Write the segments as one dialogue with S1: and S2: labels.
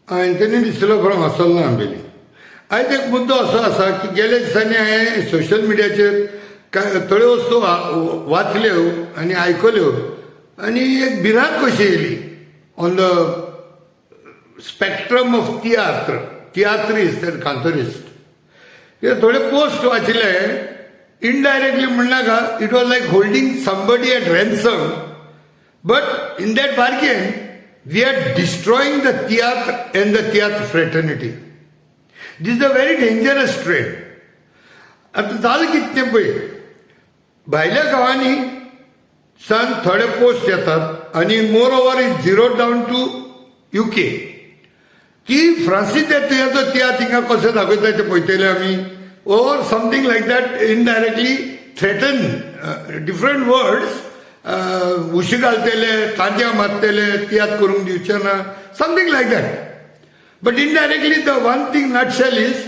S1: Anthony D'Silva from Assolna Ambeli. आयज एक मुद्दो असो आसा की गेल्या दिसांनी हांवें सोशल मिडियाचेर काय थोड्यो वस्तू वाचल्यो आनी आयकल्यो आनी एक भिरांत कशी येयली on the spectrum of tiatr, tiatrist and cantorist. हे थोडे पोस्ट वाचले, indirectly म्हणनाका, it was like holding somebody at ransom, but in that bargain we are destroying the tiatr and the tiatr fraternity. This is a very dangerous trend. आतां जालें कितें तें पळय, भायल्या गांवांनी सान थोडे पोस्ट येतात आनी moreover is zero down to UK की फ्रांसीस दे तुयेचो तियात्र थिंगा कशें दाखयता ते पळयतले आमी, or something like that. Indirectly threaten, different words, उशी घालतले, तांतयां मारतले, तियात्र करूंक दिवचे ना, something like that. But indirectly, the one thing nutshell is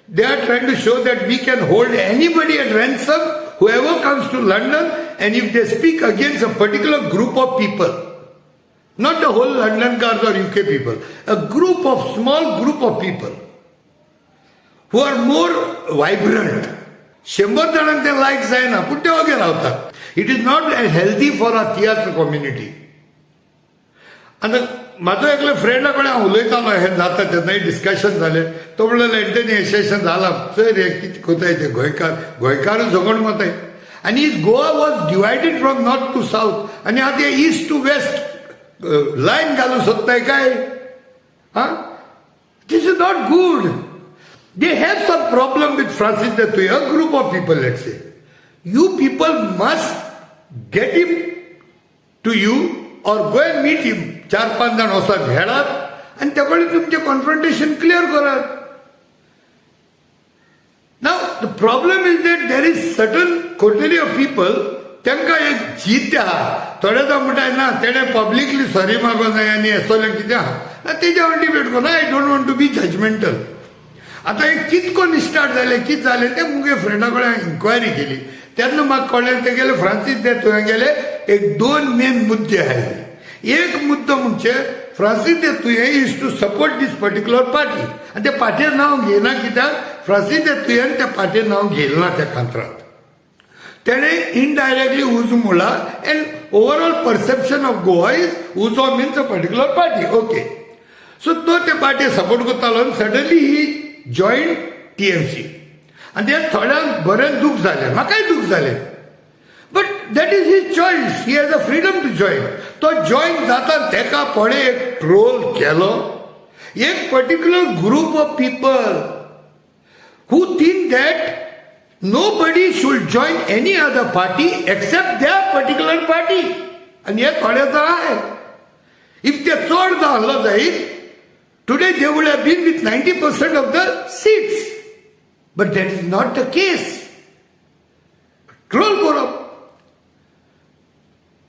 S1: they are trying to show that we can hold anybody at ransom, whoever comes to London, and if they speak against a particular group of people, not the whole London cars or UK people, a group of small group of people who are more vibrant. 100 जाणांक ते लायक जायना, पूण ते ओगे रावतात. It is not healthy for a tiatr community. आतां म्हाजो एकलो फ्रेंडा कडेन हांव उलयतालो, हें जाता तेन्ना डिस्कशन जालें. तो म्हणलो, एंटनी, अशें अशें जालां, चोय रे कितें कोताय ते. गोंयकार गोंयकारूच झगड माताय आनी is Goa was divided from north to south आनी आतां हे ईस्ट टू वेस्ट लायन घालूंक सोदताय काय? हा, this is not good. They have some problem with Francis de Thuy, a group of people, let's say. You people must get him to you or go and meet him. चार पांच जाण वचत, भेटात आनी त्या कडेन तुमचें कॉन्फ्रंटेशन क्लियर करात. Now, the problem is that there is certain coterie of people, तांकां एक जीत आहा. थोडे जाण म्हणटा, ना, तेणें पब्लिकली सॉरी मागूंक जाय आनी असलें कितें आहा ना, तेजेर हांव डिबेट करना. I don't want to be judgmental. आतां हें कित कोन्न स्टार्ट जालें, कितें जालें तें मुगे फ्रेंडा कडेन इन्क्वायरी केली तेन्ना म्हाका कळ्ळें, तेगेले फ्रांसीस दे तुवें गेले एक दोन मेन मुद्दे आहाय. एक मुद्दो म्हणजे फ्रांसीस दे तुयें is to support this particular party आनी त्या पार्टीचें नांव घेयना, कित्याक फ्रांसीस दे तुयेन त्या पार्टीचें नांव घेयलें ना त्या कांतरात. तेणें इनडायरेक्टली उजो म्हणला and overall perception of Goa is Ujo means a particular party, okay? So तो ते पार्टी सपोर्ट करतालो आनी suddenly he join TMC आनी ते थोड्यांक बरें दूख जालें, म्हाकाय दूख जालें, but that is his choice. He has a freedom to join. तो जॉयन जाता तेका पळय एक ट्रोल केलो एक particular group of people who think that nobody should join any other party except their particular party. आणि हे थोडे जाण आहे. If ते चड जाल्लो जायत, today they would have been with 90% of the seats, but that is not the case. Troll करप.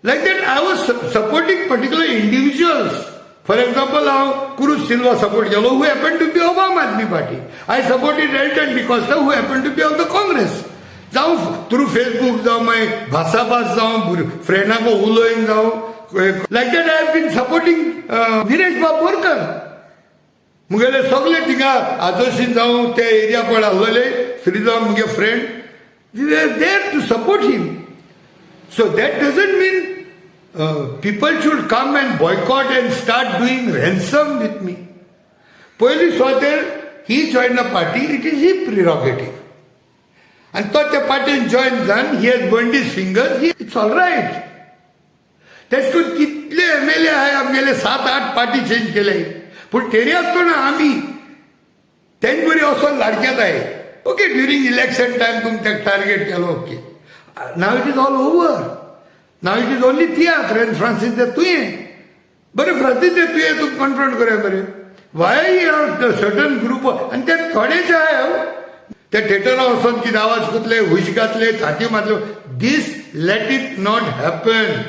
S1: Like that, I was supporting particular individuals. For example, हांव क्रूज सिल्वा सपोर्ट केलो, who happen to be of Aam Aadmi Party. I supported Elton D'Costa, who happen to be of the Congress. जावं through Facebook, जावं मागीर भासाभास, जावं फ्रेंडांक उलोवन जावं. Like that, I have been supporting Viresh बाब बोरकर. मुगेले सगळे थिंगा आजोशीन जावं, त्या एरिया पळ आसलेले श्री जावं, मुगे friend, we are there to support him. So that doesn't mean people should come and boycott and start doing ransom with me. पयली सुवातेर he join a party, it is his prerogative. आणि तो त्या पार्टीन join जावन he has burned his fingers, it's all right. तेच करून कितले MLA आहाय आमगेले, सात आठ पार्टी चेंज केले, पूण तरी आसतना आमी तेंच बरी वचोन लाडक्यात आहे. ओके, ड्युरींग इलेक्शन टायम तुमी तेका टार्गेट केलो, okay. Now it is all over. Now it is only tiatr and Francis de तुयें. बरें, फ्रांसीस दे तुयें तुमी कन्फ्रंट करूया बरें. वाय are certain group आनी ते थोडेच आहाय ते थेटरा वचोन कितें आवाज करतले, हुश घातले, थाती मारले. This, let it not happen.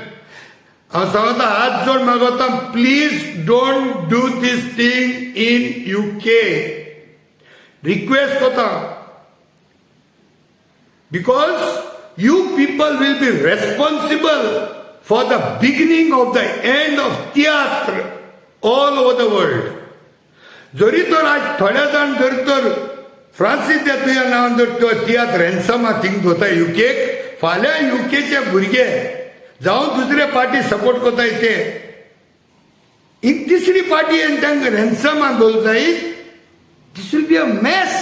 S1: हांव सांगता, हात जोड मागता, please don't do this thing in UK. Request करता, because you people will be responsible for the beginning of the end of tiatr all over the world. जरी तर आज थोड्या जाण जर तर फ्रांसीस दे तुया नांवान जर तो तियात्र रॅन्समा थिंग दवरता युकेक, फाल्यां युकेचे भुरगे जावं दुसरे पार्टी सपोर्ट करताय, ते एक तिसरी पार्टी आनी तांकां रॅन्समा दवरता जायत, this will be a mess.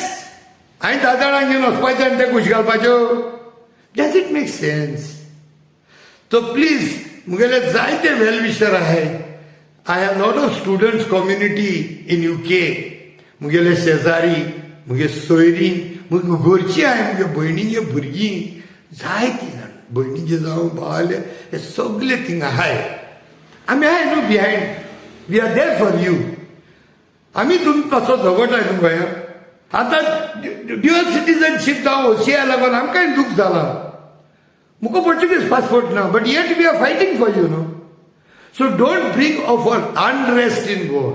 S1: हांवें धा जाणांक घेवन वचपाचें आनी ते घुश घालपाच्यो, does it make sense? So please, मुगेले जायते वेल विशर आहाय. I have lot of students community in UK. मुगेले शेजारी, मुगे सोयरी, मुगे घरची आहाय, मुगे भयणीगे भुरगीं, जायतीं जाण, भयणीगे जावं भावाले, हे सगळे थिंगा आहाय. आमी आहाय न्हू behind, we are there for you. आमी तुमी तसो झगडटाय न्हू गोंयांत. आतां ड्युअल सिटीजनशीप जावं ओसीआय लागून आमकांय दूख जालां. मुका पोर्चुगीज पासपोर्ट ना, but yet we are fighting for you, no? So don't bring of for unrest in Goa.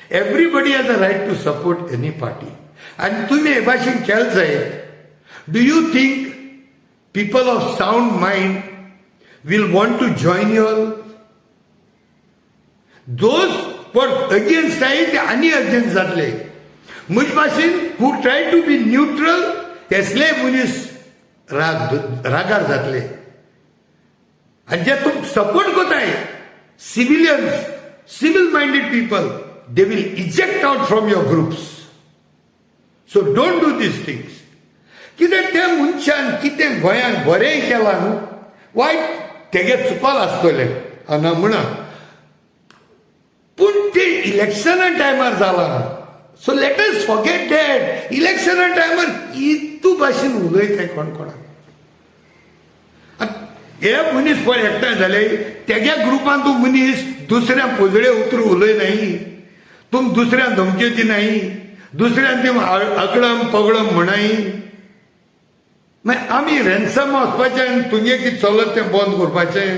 S1: Everybody has a right to support any party. आनी तुमी हे भाशेन केल जायत, do you think people of sound mind will want to join you all? Those for against आहाय ते आनी against जातले. म्हजे भाशेन who try to be neutral, तेसले मनीस राग रागार जातले. आनी जे तुम सपोर्ट करताय, civilians, civil minded people, they will eject out from your groups. So don't do these things. कितें त्या मनशान कितें गोंयांत बरें केलां न्हू, वायट तेगे चुकोल आसतलें ना म्हणा, पूण ते इलेक्शना टायमार जालां. So let us forget that. इलेक्शना टायमार कितू भाशेन उलयताय कोण कोणाक. हे मनीस पळय एकठांय जाले, तेग्या ग्रुपान तूं मनीस दुसऱ्या पोजडे उतर उलय नाही, तूं दुसऱ्या धमकी दिनाय, दुसऱ्यान ती अगडम पगडम म्हणाय. मागीर आमी रेन्सम वचपाचें आनी तुगे कितें चलत तें बंद करपाचें,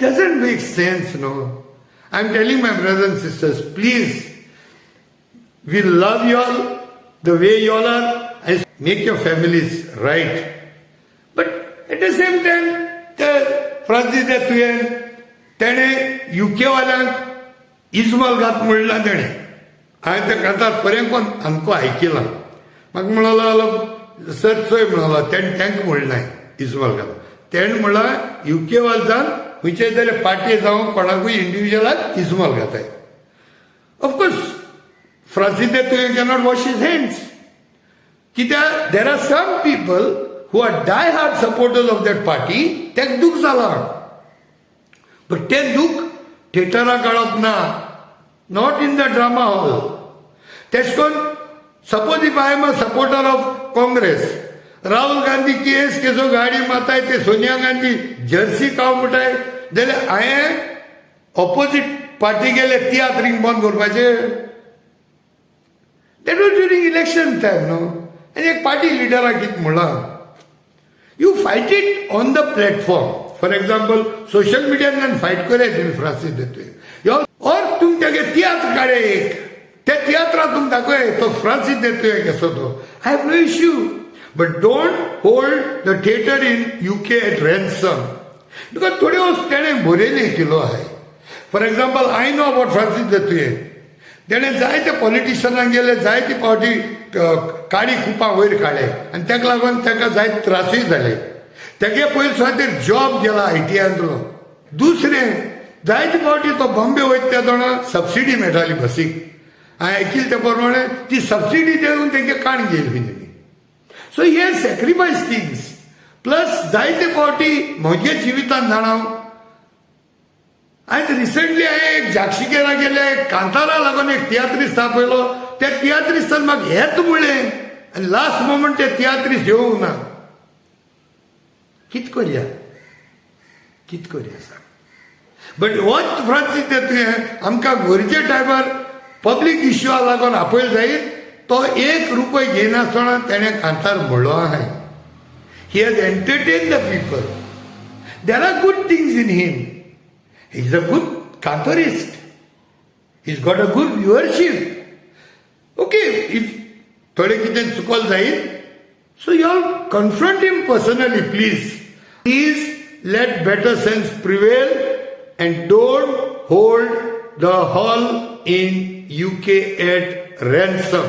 S1: doesn't make sense, no? I am telling my brothers and sisters, please, we love you all the way you all are and make your families right. But at the same time, ते Francis दे तुयेन तेणें UK वाल्यांक इजमल घात म्हणलां तेणें. हांवें तें कांतार पर्यंत आमकां आयकिलां. म्हाका म्हणलो, सर चोय म्हणलो, तेणें तांकां म्हणलें इजमल घात. तेणें म्हणलां, युके वाल जावन खंयचे जाल्यार पार्टी जावं कोणाकूय इंडिविज्युअलाक इजमल घाताय. ऑफकोर्स फ्रांसीस दे तुयें cannot wash his hands. कित्याक there are some people who are die hard supporters of that party. ताका दूख जालां, बट तें दूख थिएटरां काडप ना, not in the drama hall. तेश कोन suppose if I am a supporter of Congress, Rahul Gandhi case केसो गाडी मारताय, ते सोनिया गांधी जर्सी काव म्हणटाय जाल्यार हांवें ऑपोजीट पार्टी गेले तियात्र रिंग बंद करपाचें? That was during election time, न्हू? आनी एक पार्टी लिडराक कितें म्हणलां, you fight it on the platform. For example, social मिडियांतल्यान फायट करया तुमी फ्रांसीस दे तुयें, ऑर तुमी तेगे तियात्र काडे एक, त्या तियात्रात तुमी दाखय तो फ्रांसीस दे तुयें कसो तो. I have no issue, but don't hold the theatre in UK at ransom, because थोड्यो वस्तू तेणें बरयले केलो आहाय. For example, I know about Francis de Tuem. तेणें जायते पॉलिटिशनांक गेले, जायते फावटी काडी कुपां वयर काडले आनी ताका लागून ताका जायते त्रासूय जाले. तेगे पयलीं सुवातेर जॉब गेला आयटीआयंतलो. दुसरें, जायते फावटी तो बॉम्बे वयता त्या जाणा सबसिडी मेळटाली बसीक. हांवें आयकिल्लें ते प्रमाणे ती सबसिडी दिवन तेंगे काण गेली खंय तेणी. सो हे सॅक्रिफायस थिंग्स. प्लस जायते फावटी म्हज्या जिवितान जाणा, आनी रिसंटली हांवें एक जाक्षिकेरा गेले, कांतारा लागून एक तियात्रिस्त आपयलो. त्या तियात्रिस्तान म्हाका हेत म्हणलें आनी लास्ट मोमेंट ते तियात्रिस्त येवंक ना. कित करया, कित करया सांग? बट होच फ्रांसीस दे तुवें आमकां गरजे टायमार पब्लीक इश्यूआ लागून आपयलो जायत, तो एक रुपय घेयनासतना तेणें कांतार म्हणलो आहाय. He has entertain the people. There are good things in him. He is a good cantorist. He is got a good viewership. Okay, if थोडें कितें चुकोल जायत, so you all confront him personally, please. Please let better sense prevail and don't hold the hall in UK at ransom.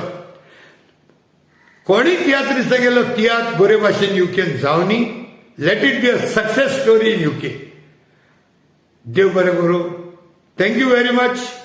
S1: कोणी तियात्रिस्तागेलो तियात्र बरे भाशेन युकेन जावनी. Let it be a success story in UK. देव बरें करूं. Thank you very much.